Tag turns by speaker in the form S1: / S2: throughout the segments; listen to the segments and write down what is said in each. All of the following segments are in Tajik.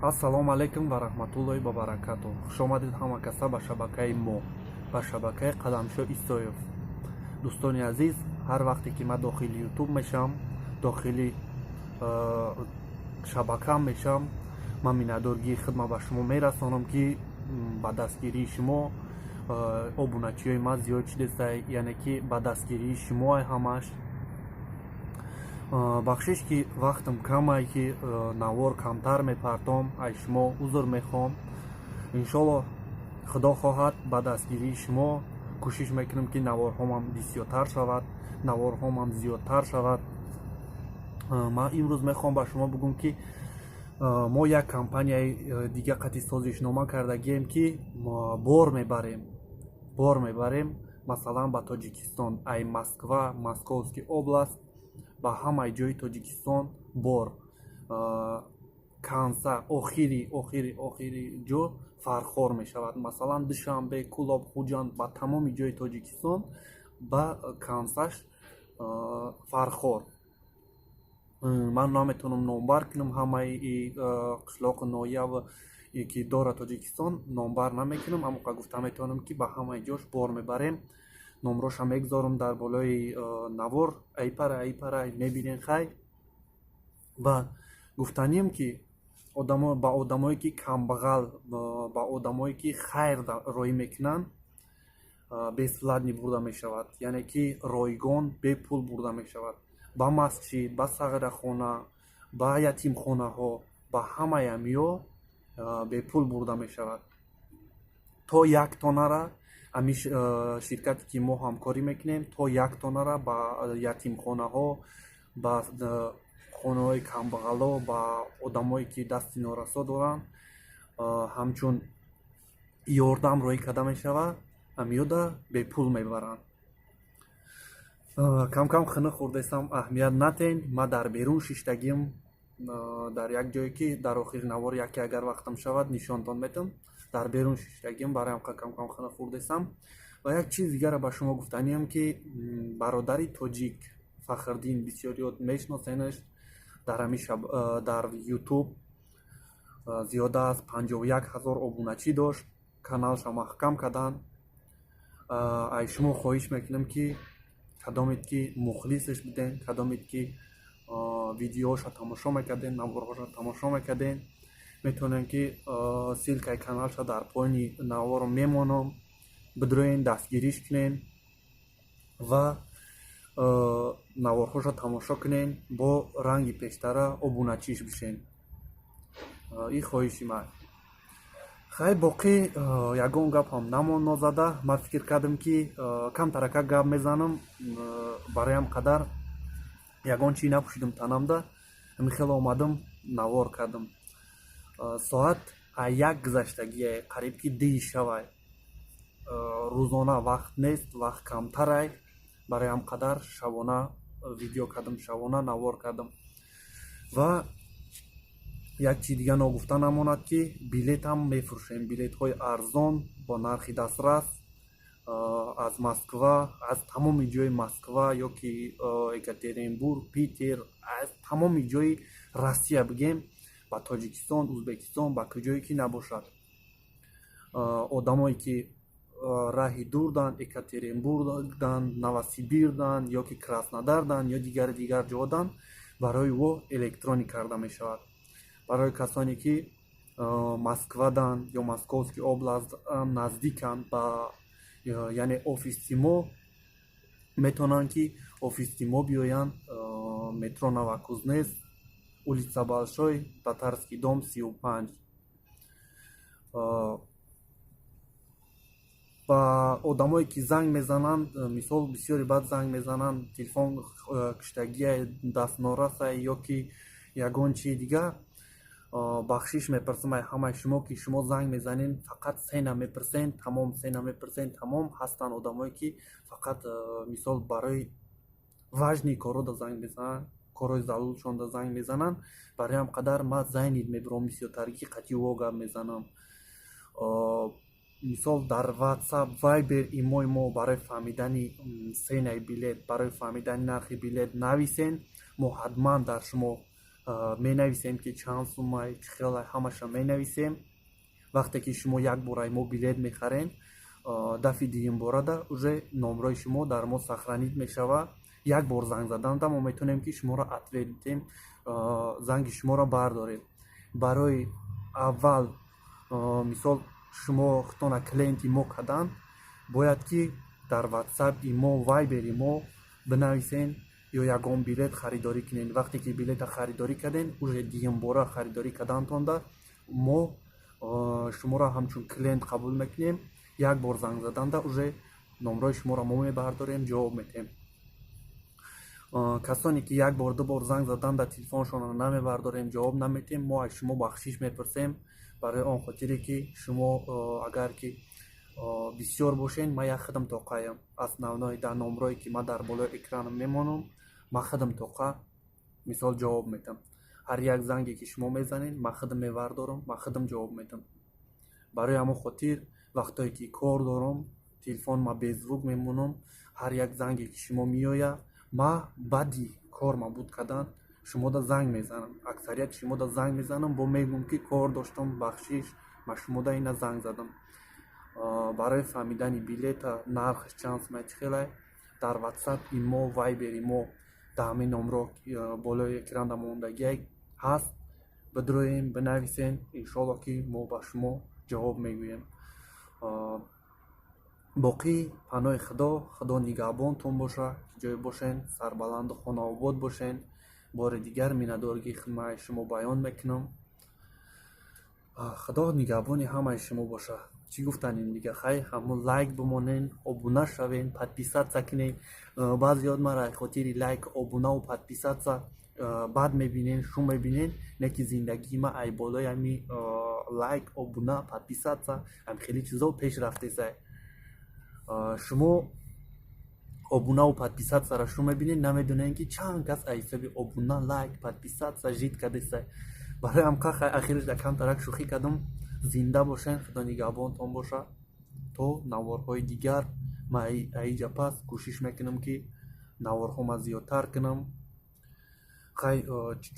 S1: Ассалому алайкум ва раҳматуллоҳи ва баракатуҳ. Хушомадед ҳама каса ба шабакаи мо, ба шабакаи Қадамшо Исоев. Дӯстони азиз, ҳар вақте ки ман дохили Ютуб мешавам, дохили шабакам мешавам, ман миннатдоргии худма ба шумо мерасонам, ки ба дастгирии шумо обуначиҳои ман зиёд шудеста, яъне ки ба дастгирии шумо ҳамаш. Бахшиш, ки вақтам камай, ки навор камтар мепартом, аз шумо узр мехоҳам. Иншолло, Худо хоҳад, ба дастгирии шумо кӯшиш мекунам, ки наворҳомам бисёртар шавад, наворҳомам зиёдтар шавад. Ман имрӯз мехоҳам ба шумо бигӯм, ки мо як компанияи дига қати созишнома кардагием, ки бор мебарем, бор мебарем, масалан, ба Тоҷикистон ай Москва, Московский область, ба ҳамаи ҷои Тоҷикистон бор. Конца, охири охири охири ҷо Фархор мешавад, масалан, Душанбе, Кӯлоб, Хуҷанд, ба тамоми ҷои Тоҷикистон, ба конца ш Фархор. Ман наметавонам номбар кунам ҳамаи қишлоқу ноҳиява ки дорад Тоҷикистон, номбар намекунам, аммо гуфта метавонам, ки ба ҳамаи ҷош бор мебарем. Номроша мегузорам дар болои навор, айпара айпара мебинен. Хай, ва гуфтанием, ки ба одамое ки камбағал, ба одамое ки хайр роӣ мекунанд, бесплатный бурда мешавад, яъне ки ройгон, бепул бурда мешавад ба масҷид, ба сағирахона, ба ятимхонаҳо, ба ҳамаи амиё бепул бурда мешавад. То як тоннара ами ширкате ки мо ҳамкорӣ мекунем, то як тоннара ба ятимхонаҳо, ба хонаҳои камбағало, ба одамое ки дасти норасо доранд, ҳамчун ёрдам роҳӣ карда мешавад, ҳамиёда бепул мебаранд. Камкам хунук хӯрдастам, аҳамият натен. Ман дар берун шиштагим, дар як ҷое, ки дар охири навор яке, агар вақтам шавад, нишонтон метам. Дар берун шиштагим, бароям камкам хунук хӯрдастам. Ва як чиз дигаро ба шумо гуфтаниям, ки бародари тоҷик Фахриддин, бисёриёт мешиносенаш, дар ҳами дар Ютуб зиёда аз 51 000 обуначӣ дошт, каналша маҳкам карданд. Ай шумо хоҳиш мекунам, ки кадомед ки мухлисаш буден, кадомед ки видеоҳоша тамошо мекарден, наворҳоша тамошо мекарден, метавонем ки ссылка и каналша дар поёни наворо мемонам, бидроен, дастгириш кунен ва наворҳоша тамошо кунен, бо ранги пештара обуначиш бишен. Ин хоҳиши ман. Хай, боқӣ ягон гапам намонд нозада. Ман фикр кардам, ки камтарака гап мезанам, бароям қадар ягон чӣ напӯшидам танамда, ҳамин хеле омадам, навор кардам. Соат 1 гузаштагие, қариб ки 2 шавай. Рӯзона вақт нест, вақт камтарай, барои қадар шабона видео кардам, шабона навор кардам. Ва як чиз дига ногуфта намонад, ки билетам мефурӯшем, билетҳои арзон, бо нархи дастрас, аз Москва, аз тамоми ҷои Москва ё ки Екатеринбург, Питер, аз тамоми ҷои Россия бигем, ба Тоҷикистон, Ӯзбекистон, ба куҷое ки набошад. Одамое ки раҳи дурдан, Екатеринбургдан, Новосибирдан ё ки Краснодардан ё дигари дигар ҷодан, барои ӯ электронӣ карда мешавад. Барои касоне ки Москвадан ё Московский область, наздиканд ба, яъне, офиси мо, метавонанд, ки офиси мо биёянд: метро Новокузнецк, улица Большой Татарский, дом 35. Ба одамое ки занг мезананд, мисол, бисёре баъд занг мезананд, телефон куштагия, дастнорасай ё ки ягон чизи дигар, бахшиш мепурсам ай ҳамаи шумо, ки шумо занг мезанед, фақат цена мепурсен, тамом, цена мепурсен, тамом. Ҳастанд одамое ки фақат, мисол, барои важный корҳода занг мезананд, корҳои заруршонда занг мезананд. Барои ҳам қадар ман занят мебурам бисёртар, ки қатъи во гап мезанам. Мисол, дар Ватсап, Вайбер, имои мо барои фаҳмидани цена и билет, барои фаҳмидани нархи билет нависен, мо ҳатман дар шумо Менависем, ки чанд суммай, чӣ хелай, ҳамаша менависем. Вақте ки шумо як бор ай мо билет мехарен, дафъи дуюмборада уже номрои шумо дар мо сохранить мешавад. Як бор занг заданда мо метавонем, ки шуморо ответ диҳем, занги шуморо бардорем. Барои аввал, мисол, шумо худтона клиенти мо кардан, бояд ки дар Ватсап, имо, Вайбери мо бинависен ё ягон билет харидорӣ кунед. Вақте ки билета харидорӣ кардем, уже дуюмбора харидорӣ кардантонда мо шуморо ҳамчун клиент қабул мекунем. Як бор занг заданда уже номрои шуморо мо мебардорем, ҷавоб медиҳем. Касоне ки як бор, ду бор занг заданда телефоншонро намебардорем, ҷавоб намедиҳем, мо аз шумо бахшиш мепурсем, барои он хотире ки шумо агар ки бисёр бошен, ман як худам тоқаям. Основной дар номрое ки ман дар болои экраном мемонам, ман худам тоқа, мисол, ҷавоб медиҳам. Ҳар як занге ки шумо мезанед, ман худам мевардорам, ман худам ҷавоб медиҳам. Барои ҳамон хотир, вақтое ки кор дорам, телефон ма без звук мемонам. Ҳар як занге ки шумо меояд, ма баъди кор мабуд кардан шумода занг мезанам. Аксарияти шумода занг мезанам, бо мегӯм, ки кор доштам, бахшиш, ма шумода ина занг задам. Барои фаҳмидани билета, нархаш чанд сумай, чӣ хелай, дар Ватсап, имо, Вайбери мо дар ҳамин номро болои экранда мондагиак ҳаст, бидроем, бинависен, иншоалло, ки мо ба шумо ҷавоб мегӯем. Боқӣ паноҳи Худо, Худо нигаҳбонтон боша, ки ҷое бошен, сарбаланду хонаобод бошен. Бори дигар миннатдории хидмати шумо баён мекунам. Худо нигаҳбони ҳамаи шумо боша. Чӣ гуфтанем дига? Хай, ҳамун лайк бимонен, обуна шавен, подписаться кунен. Баъзеёт мара хотири лайк, обунаву подписаться бад мебинен, шум мебинен, не ки зиндагии ма ай болои ҳами лайк, обуна, подписаться, ҳами хеле чизо пеш рафтесай. Шумо обунаву подписаться ро шум мебинед, намедонед, ки чанд кас аз ҳисоби обуна, лайк, подписаться жить кардесай. Барои ҳамқа, хай, ахираш дар камтарак шӯхӣ кардам. Зинда бошен, Худо нигаҳбонтон боша. То наворҳои дигар. Ман аиҷа пас кӯшиш мекунам, ки наворҳома зиёдтар кунам. Хай,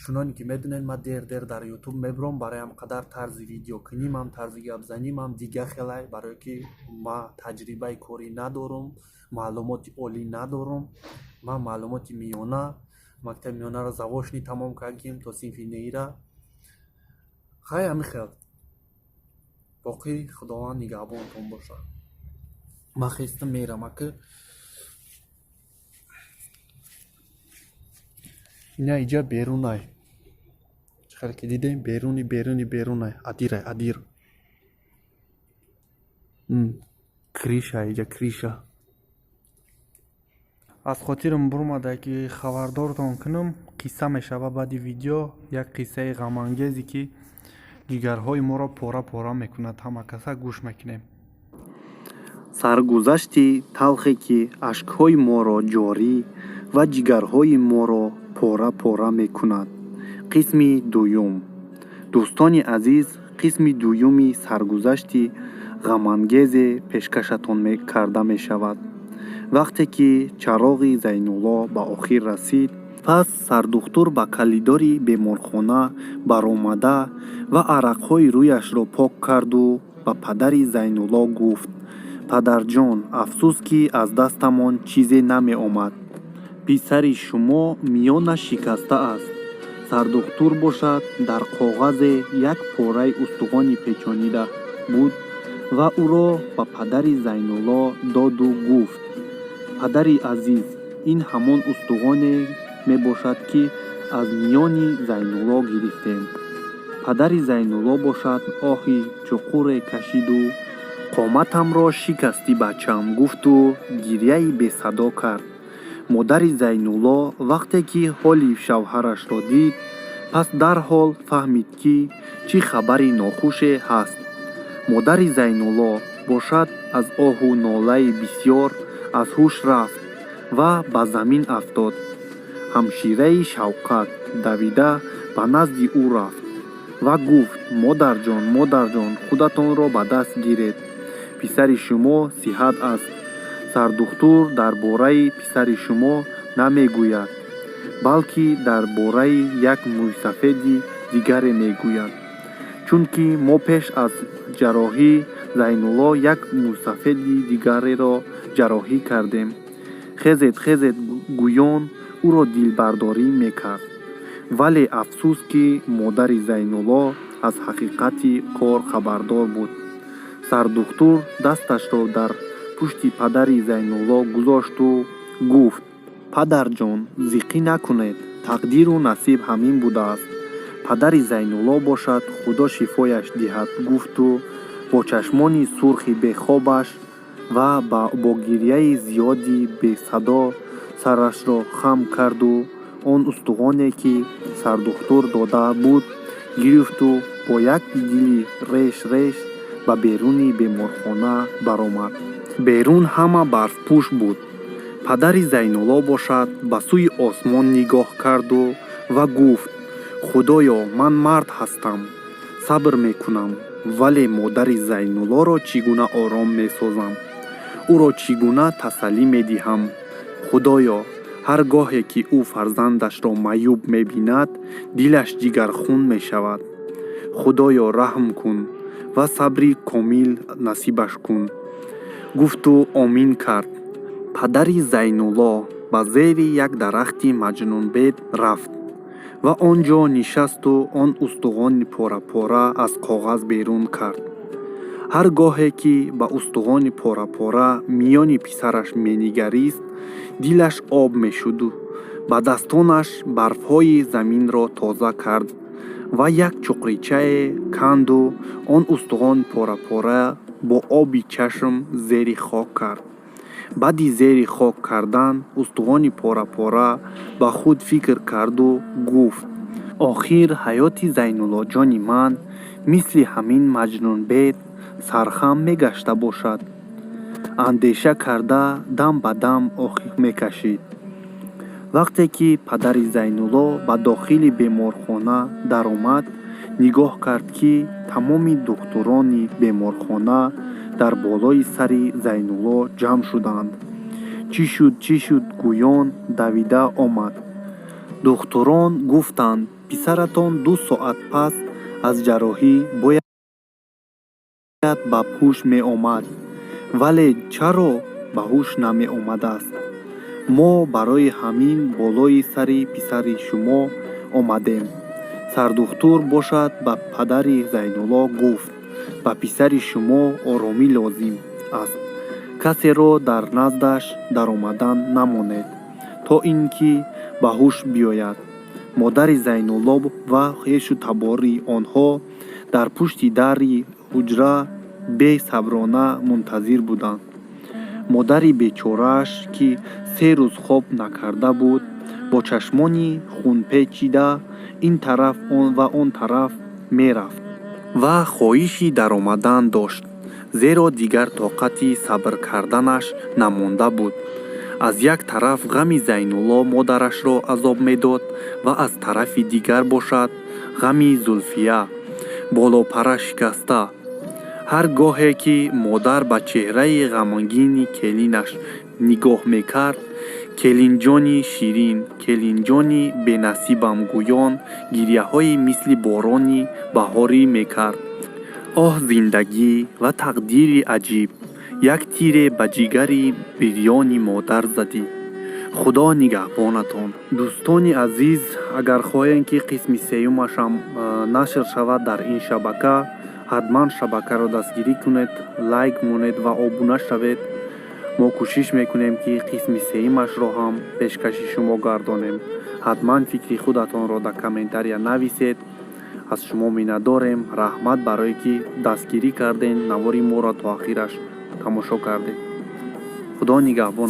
S1: чуноне ки медонед, ман дер дер дар Ютуб мебурам. Барои ҳам қадар тарзи видеокунимам, тарзи гапзанимам дига хелай, барое ки ман таҷрибаи корӣ надорам, маълумоти олӣ надорам. Ман маълумоти миёна, мактаби миёнаро заочный тамом кардем, то синфи неира. Хай, ҳамин хел. Боқӣ Худованд нигаҳбонтон бошад. Ман хестам, мерам ака. Ина иҷа берунай, чӣ хеле ки дидем, беруни беруни берунай, адирай, адир, крыша, иҷа крыша. Аз хотирам бурмада, ки хабардортон кунам, қисса мешава баъди видео, як қиссаи ғамангезе, ки ҷигарҳои моро пора пора мекунад. Ҳама каса гӯш мекунем.
S2: Саргузашти талхе, ки ашкҳои моро ҷорӣ ва ҷигарҳои моро пора пора мекунад. Қисми дуюм. Дӯстони азиз, қисми дуюми саргузашти ғамангезе пешкашатон карда мешавад. Вақте ки чароғи Зайнулло ба охир расид, пас сардухтур ба калидори беморхона баромада ва арақҳои рӯяшро пок карду ба падари Зайнулло гуфт: «Падарҷон, афсӯс, ки аз дастамон чизе намеомад. Писари шумо миёнаш шикаста аст». Сардухтур бошад, дар коғазе як пораи устухоне печонида буд ва ӯро ба падари Зайнулло доду гуфт: «Падари азиз, ин ҳамон устухоне мебошад, ки аз миёни Зайнулло гирифтем». Падари Зайнулло бошад, оҳи чуқуре кашиду «Қоматамро шикастӣ, бачам», гуфту гирьяи бесадо кард. Модари Зайнулло вақте ки ҳоли шавҳарашро дид, пас дарҳол фаҳмид, ки чӣ хабари нохуше ҳаст. Модари Зайнулло бошад, аз оҳу нолаи бисьёр аз ҳуш рафт ва ба замин афтод. Ҳамшираи Шавқат давида ба назди ӯ рафт ва гуфт: «Модарҷон, модарҷон, худатонро ба даст гиред, писари шумо сиҳат аст. Сардухтур дар бораи писари шумо намегӯяд». Балки дар бораи як мӯйсафеди дигаре мегӯяд, чунки мо пеш аз ҷарроҳии Зайнулло як мӯйсафеди дигареро ҷарроҳӣ кардем. Хезед, хезед, гӯён ӯро дилбардорӣ мекард. Вале афсӯс, ки модари Зайнулло аз ҳақиқати кор хабардор буд. Сардухтур дасташро дар пушти падари Зайнулло гузошту гуфт: «Падарҷон, зиқӣ накунед, тақдиру насиб ҳамин будааст». Падари Зайнулло бошад, «Худо шифояш диҳад», гуфту бо чашмони сурхи бехобаш ва бо гирьяи зиёди бесадо сарашро хам карду он устухоне, ки сардухтур дода буд, гирифту бо як дили реш реш ба беруни беморхона баромад. Берун ҳама барфпӯш буд. Падари Зайнулло бошад, ба сӯи осмон нигоҳ карду ва гуфт: «Худоё, ман мард ҳастам, сабр мекунам, вале модари Зайнуллоро чӣ гуна ором месозам? Ӯро чӣ гуна тасаллӣ медиҳам? Худоё, ҳар гоҳе ки ӯ фарзандашро маъюб мебинад, дилаш ҷигархун мешавад. Худоё, раҳм кун ва сабри комил насибаш кун», гуфту омин кард. Падари Зайнулло ба зери як дарахти маҷнунбед рафт ва он ҷо нишасту он устухони пора-пора аз коғаз берун кард. Ҳар гоҳе ки ба устухони пора-пора миёни писараш менигарист, дилаш об мешуду ба дастонаш барфҳои заминро тоза кард ва як чуқричае канду он устухони пора-пора бо оби чашм зери хок кард. Баъди зери хок кардан устухони пора-пора ба худ фикр карду гуфт: «Охир ҳаёти Зайнуллоҷони ман мисли ҳамин маҷнунбед сархам мегашта бошад». Андеша карда, дам ба дам оҳ мекашид. Вақте ки падари Зайнулло ба дохили беморхона даромад, нигоҳ кард, ки тамоми духтурони беморхона дар болои сари Зайнулло ҷамъ шуданд. «Чӣ шуд, чӣ шуд?» гӯён давида омад. Духтурон гуфтанд: «Писаратон 2 соат пас аз ҷарроҳӣ бояд ба ҳуш меомад, вале чаро ба ҳуш намеомадааст? Мо барои ҳамин болои сари писари шумо омадем». Сардухтур бошад, ба падари Зайнулло гуфт: «Ба писари шумо оромӣ лозим аст. Касеро дар наздаш даромадан намонед, то ин ки ба ҳуш биёяд». Модари Зайнулло ва хешу табори онҳо дар пушти дари ҳуҷра бесаброна мунтазир буданд. Модари бечорааш, ки 3 рӯз хоб накарда буд, бо чашмони хунпечида ин тараф ва он тараф мерафт ва хоҳиши даромадан дошт, зеро дигар тоқати сабр карданаш намонда буд. Аз як тараф ғами Зайнулло модарашро азоб медод ва аз тарафи дигар бошад, ғами Зулфия болопара шикаста. Ҳар гоҳе ки модар ба чеҳраи ғамгини келинаш нигоҳ мекард, «Келинҷони ширин, келинҷони бенасибам», гӯён гирьяҳои мисли борони баҳорӣ мекард. Оҳ, зиндагӣ ва тақдири аҷиб! Як тире ба ҷигари бирёни модар задӣ. Худо нигаҳбонатон, дӯстони азиз. Агар хоҳем, ки қисми сеюмашам нашр шавад дар ин шабака, ҳатман шабакаро дастгирӣ кунед, лайк монед ва обуна шавед. Мо кӯшиш мекунем, ки қисми сеюмашро ҳам пешкаши шумо гардонем. Ҳатман фикри худатонро дар комментария нависед. Аз шумо миннатдорем. Раҳмат барое ки дастгирӣ кардем, навори моро то ахираш тамошо кардед. Худо нигаҳбон.